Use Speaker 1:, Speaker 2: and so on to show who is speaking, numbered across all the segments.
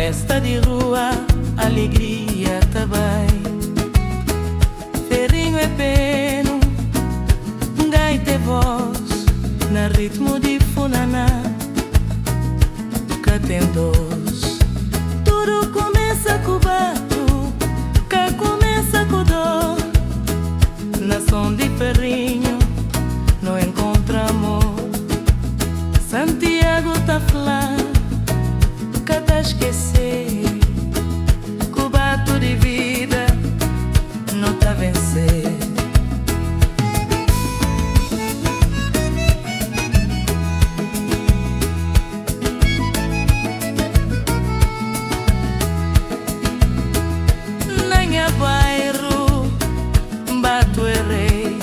Speaker 1: Festa di rua, alegria ta bai. Ferrinho é peno, gaita é voz. Na ritmo di funaná, ka ten dos. Tudu kumesa ku batu, ka kumesa ku dor. Na son di ferrinho, no enkontra amor. Santiago ta fla, ka ta skese. Ku batu di vida, no ta vense. Na nha bairro, batu é rei.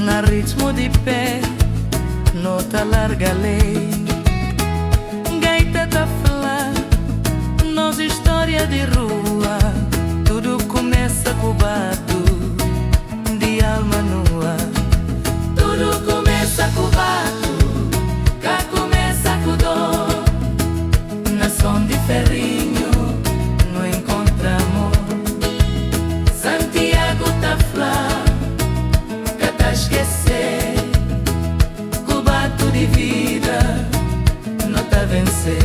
Speaker 1: Na ritmo di pé, no ta larga lei. Gaita ta fla, nos história di rua. Tudu kumesa ku batu di alma nua. Tudu kumesa ku batu, ka kumesa ku dor. Na son di ferrinho, no enkontra amor. Santiago ta fla, ka ta skese. Ku batu di vida, no ta vense.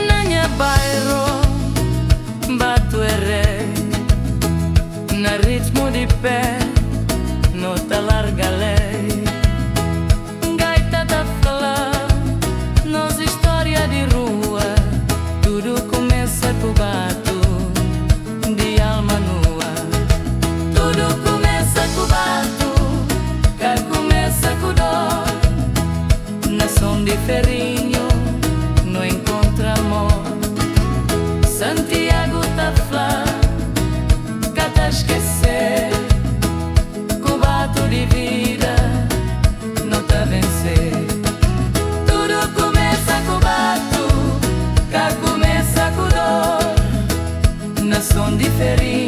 Speaker 1: Na nha bairro, batu é rei. Na ritmo di pé, no ta larga lei. Gaita ta fla, nos história di rua. Tudu kumesa ku batu di alma nua. Tudu kumesa ku batu, ka kumesa ku dor. Na son di ferrinho, no enkontra amor. Santiago ta fla, ka ta skese. Ku batu di vida, no ta vense. Tudu kumesa ku batu, ka kumesa ku dor. Na son di ferrinho,